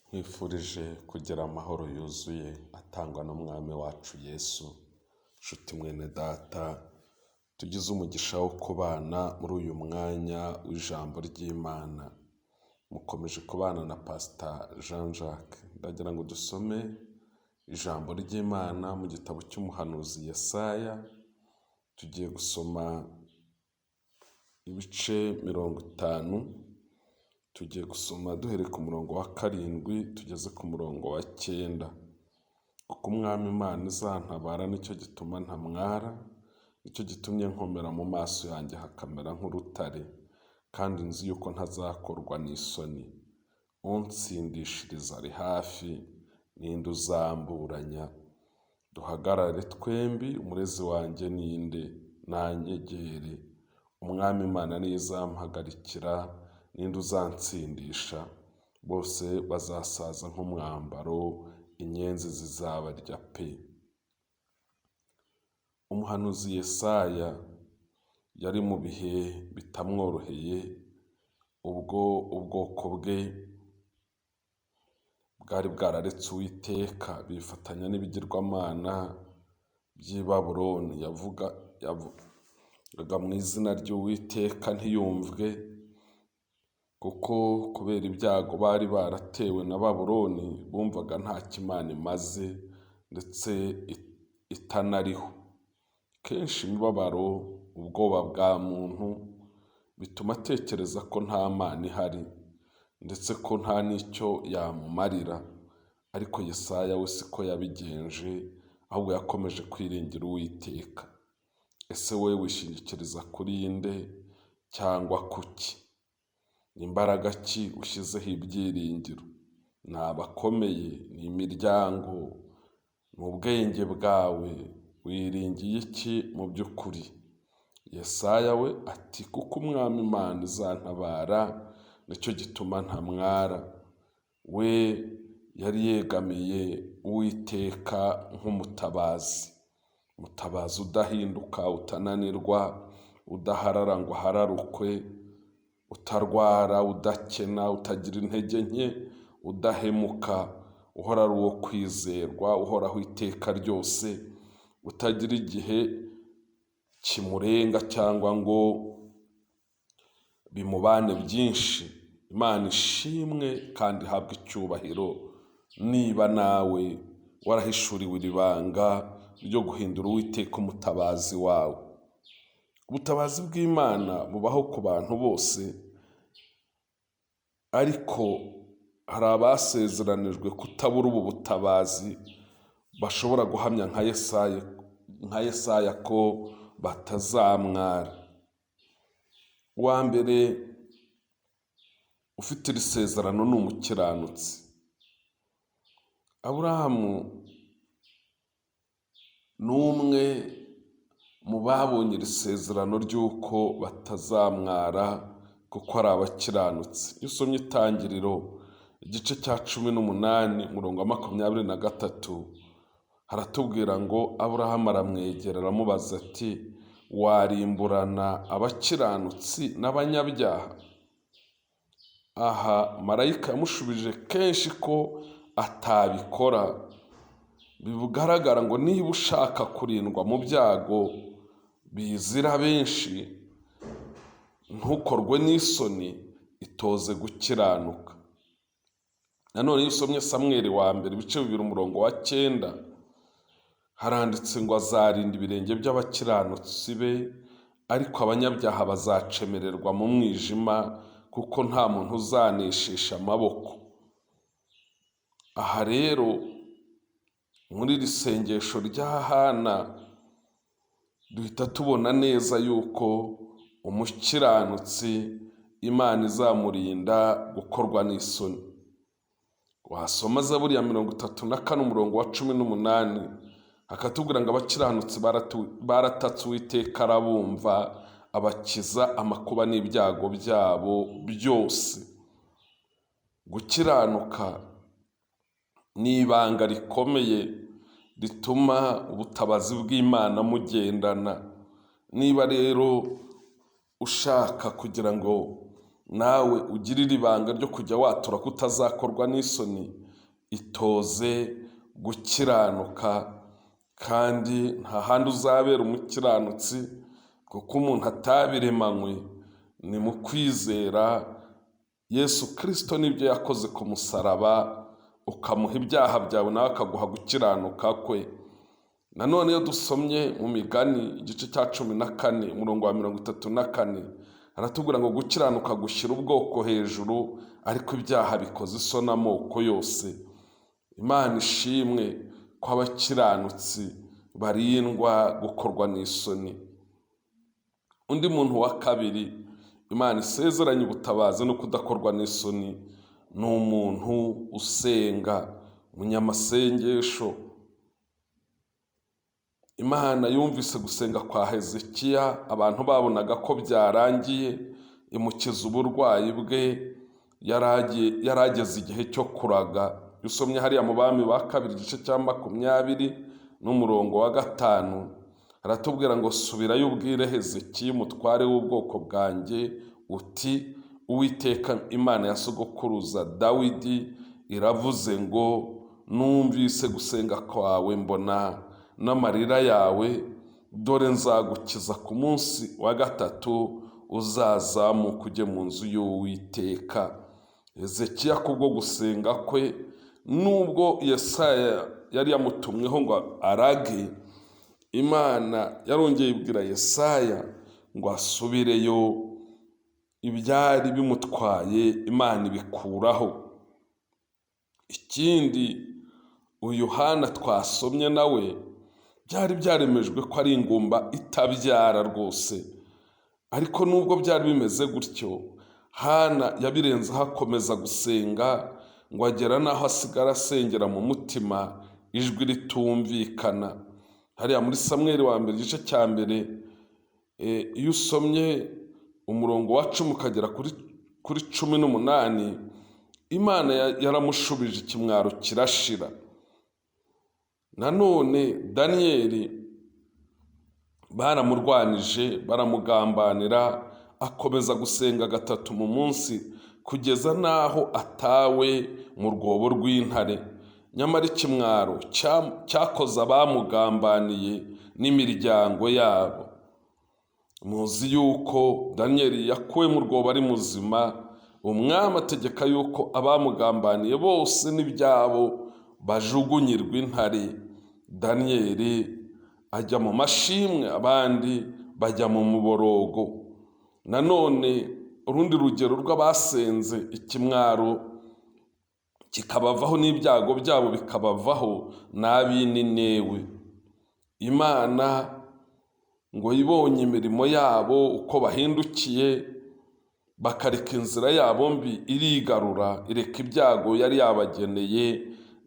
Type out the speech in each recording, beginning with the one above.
Nkwifurije kugira amahoro yuzuye atangwa n'Umwami wacu Yesu. Nshuti mwene data, tugize umugisha wo kubana muri uyu mwanya w'ijambo ry'Imana. Mukomeje kubana na Pastor Jean Jacques. Ndagira ngo dusome ijambo ry'Imana mu gitabo cy'umuhanuzi Yesaya, tugiye gusoma ibice 50, tugiye gusoma duhereye ku murongo wa 7 tugeze ku murongo wa 9. Kuko Umwami Imana izantabara, nicyo gituma ntamwara, nicyo gitumye nkomera mu maso yanjye hakamera nk'urutare, kandi nzi yuko ntazakorwa n'isoni. Unsindishiriza ari hafi, ninde uzamburanya? Duhagarare twembi, umurezi wanjye ninde? Nanyegere. Umwami Imana niyo izampagarikira, ninde uzansindisha? Bose bazasaza nk'umwambaro, inyenzi zizabarya pe. Umuhanuzi Yesaya yari mu bihe bitamworoheye, ubwo ubwoko bwe bwari bwararetse Uwiteka bifatanya n'ibigirwamana by'i Babuloni. Yavugaga mu izina ry'Uwiteka ntiyumvwe, kuko kubera ibyago bari baratewe na Babuloni bumvaga ntacyo Imana imaze ndetse itanariho. Kenshi imibabaro, ubwoba bwa muntu bituma atekereza ko nta Mana ihari, ndetse ko nta n'icyo yamumarira. Ariko Yesaya we siko yabigenje, ahubwo yakomeje kwiringira Uwiteka. Ese wowe wishingikiriza kuri nde cyangwa kuki? Ni imbaraga ki ushyizeho ibyiringiro? Ni abakomeye? Ni imiryango? Ni ubwenge bwawe? Wiringiye iki mu by'ukuri? Yesaya we ati kuko Umwami Imana izantabara, nicyo gituma ntamwara. We yari yegamiye Uwiteka nk'umutabazi, umutabazi udahinduka, utananirwa, udaharara ngo ahararukwe, utarwara, udakena, utagira intege nke, udahemuka, uhora ari uwo kwizerwa, uhoraho iteka ryose, utagira igihe kimurenga cyangwa ngo bimubane byinshi. Imana ishimwe kandi ihabwe icyubahiro. Niba nawe warahishuriwe iri banga ryo guhindura Uwiteka umutabazi wawe. Ubutabazi bw'Imana bubaho ku bantu bose, ariko hari abasezeranijwe kutabura ubu butabazi, bashobora guhamya nka Yesaya ko batazamwara. Uwa mbere ufite iri sezerano ni umukiranutsi. Aburahamu ni umwe mu babonye iri sezerano ry'uko batazamwara kuko ari abakiranutsi. Iyo usomye Itangiriro igice cya 18 umurongo wa 23, haratubwira ngo Aburahamu aramwegera aramubaza ati warimburana abakiranutsi n'abanyabyaha? Aha marayika yamushubije kenshi ko atabikora. Bigaragara ngo niba ushaka kurindwa mu byago bizira benshi, ntukorwe n'isoni, itoze gukiranuka. Nanone iyo usomye Samweli wa mbere ibice 2 umurongo wa 9, haranditse ngo azarinda ibirenge by'abakiranutsi be, ariko abanyabyaha bazacemererwa mu mwijima, kuko nta muntu uzaneshisha amaboko. Aha rero muri iri sengesho rya Hana duhita tubona neza yuko umukiranutsi Imana izamurinda gukorwa n'isoni. Wasoma Zaburi ya 34 umurongo wa 18, hakatubwira ngo abakiranutsi baratatse Uwiteka arabumva, abakiza amakuba n'ibyago byabo byose. Gukiranuka ni ibanga rikomeye rituma ubutabazi bw'Imana mugendana. Niba rero ushaka kugira ngo Nawe ugirire ibanga ryo kujya watura ko utazakorwa n'isoni, itoze gukiranuka, kandi nta handi uzabera umukiranutsi, kuko umuntu atabiremanywe, ni mu kwizera Yesu Kirisito n'ibyo yakoze ku musaraba, ukamuha ibyaha byawe nawe akaguha gukiranuka kwe. Nanone iyo dusomye mu Migani igice cya 14 umurongo wa 34, aratubwira ngo gukiranuka gushyira ubwoko hejuru, ariko ibyaha bikoza isoni amoko yose. Imana ishimwe ko abakiranutsi barindwa gukorwa n'isoni. Undi muntu wa kabiri Imana isezeranye ubutabazi no kudakorwa n'isoni ni umuntu usenga, umunyamasengesho. Imana yumvise gusenga kwa Hezekiya, abantu babonaga ko byarangiye, imukiza uburwayi bwe, yarageze igihe cyo kuraga. Iyo usomye hariya mu Bami ba Kabiri igice cya 20 n'umurongo wa 5, aratubwira ngo subirayo ubwire Hezekiya umutware w'ubwoko bwanjye uti Uwiteka Imana ya sogokuruza Dawidi iravuze ngo numvise gusenga kwawe mbona n'amarira yawe, dore nzagukiza ku munsi wa 3 uzazamuka ujye mu nzu y'Uwiteka. Hezekiya kubwo gusenga kwe, nubwo Yesaya yari yamutumweho ngo arage, Imana yarongeye ibwira Yesaya ngo asubireyo, ibyari bimutwaye Imana ibikuraho. Ikindi uyu Yohana twasomye nawe byari byaremejwe ko ari ingumba itabyara rwose, ariko nubwo byari bimeze gutyo, Hana yabirenzeho akomeza gusenga ngo agera n'aho asigara asengera mu mutima ijwi ritumvikana. Hariya muri Samweli wa mbere igice cya 1, iyo usomye umurongo wa 10 ukagera kuri 18, Imana yaramushubije ikimwaro kirashira. Nanone Daniyeli baramurwanije, baramugambanira, akomeza gusenga 3 mu munsi kugeza n'aho atawe mu rwobo rw'intare. Nyamara ikimwaro cyakoze abamugambaniye n'imiryango yabo. Muzi yuko Daniyeli yakuwe mu rwobo ari muzima, umwami ategeka yuko abamugambaniye bose n'ibyabo bajugunyirwa intare. Daniyeli ajya mu mashimwe, abandi bajya mu muborogo. Nanone urundi rugero rw'abasenze ikimwaro kikabavaho n'ibyago byabo bikabavaho n'ab'Ininewe. Imana ngo ibonye imirimo yabo uko bahindukiye bakareka inzira yabo mbi, irigarura, ireka ibyago yari yabageneye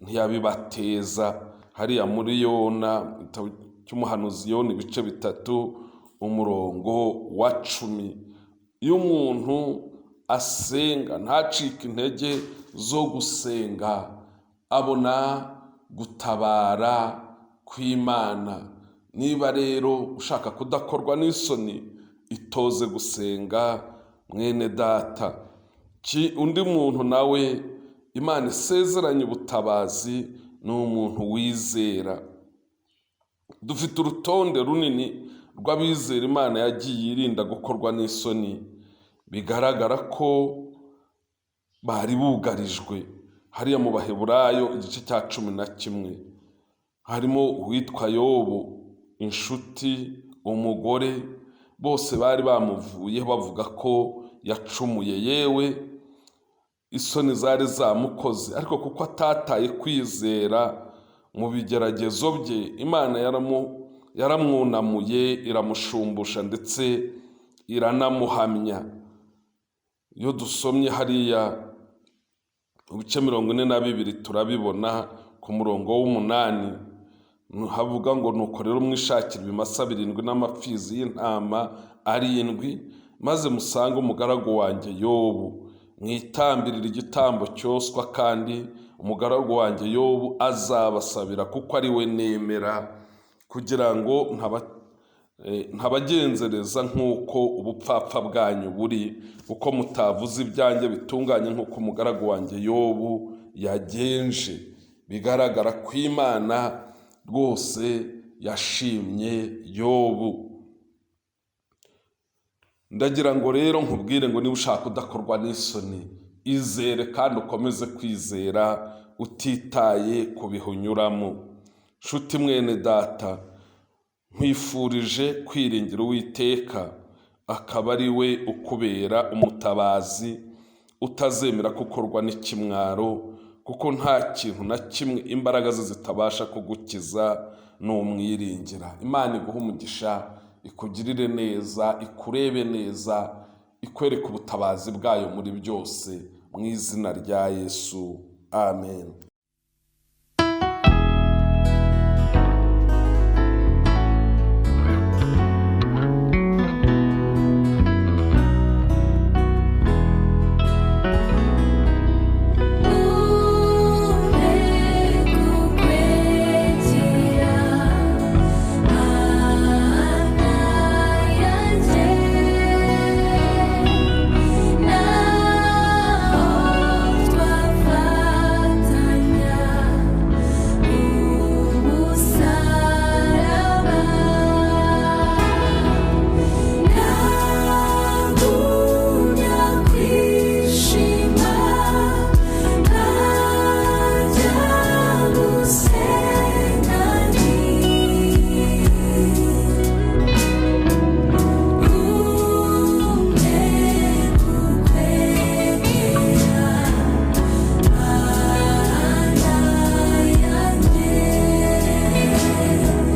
ntiyabibateza. Hariya muri Yona, igitabo cy'umuhanuzi Yona ibice 3 umurongo wa 10. Iyo umuntu asenga ntacike intege zo gusenga, abona gutabara kw'Imana. Niba rero ushaka kudakorwa n'isoni, itoze gusenga mwene data. Undi muntu nawe Imana isezeranye ubutabazi ni umuntu wizera. Dufite urutonde runini rw'abizera Imana yagiye irinda gukorwa n'isoni, bigaragara ko bari bugarijwe. Hariya mu Baheburayo igice cya 11 harimo uwitwa Yobu, inshuti, umugore, bose bari bamuvuye bavuga ko yacumuye, yewe isoni zari zamukoze, ariko kuko atataye kwizera mu bigeragezo bye, Imana yaramwunamuye, iramushumbusha ndetse iranamuhamya. Iyo dusomye hariya mu bice 42 turabibona ku murongo w'8, havuga ngo nuko rero mwishakira ibimasa 7 n'amapfizi y'intama 7, maze musange umugaragu wanjye Yobu, mwitambirire igitambo cyoswa, kandi umugaragu wanjye Yobu azabasabira, kuko ari we nemera, kugira ngo Ntabagenzereza nk'uko ubupfapfa bwanyu buri, kuko mutavuze ibyanjye bitunganye nk'uko umugaragu wanjye Yobu yagenje. Bigaragara ko Imana rwose yashimye Yobu. Ndagira ngo rero nkubwire ngo niba ushaka kudakorwa n'isoni, izere kandi ukomeze kwizera utitaye ku bihe unyuramo. Nshuti mwene data, nkwifurije kwiringira Uwiteka, akaba ari we ukubera umutabazi, utazemera ko ukorwa n'ikimwaro, kuko nta kintu na kimwe imbaraga ze zitabasha kugukiza numwiringira. Imana iguhe umugisha, ikugirire neza, ikurebe neza, ikwereke ubutabazi bwayo muri byose, mu izina rya Yesu, amen.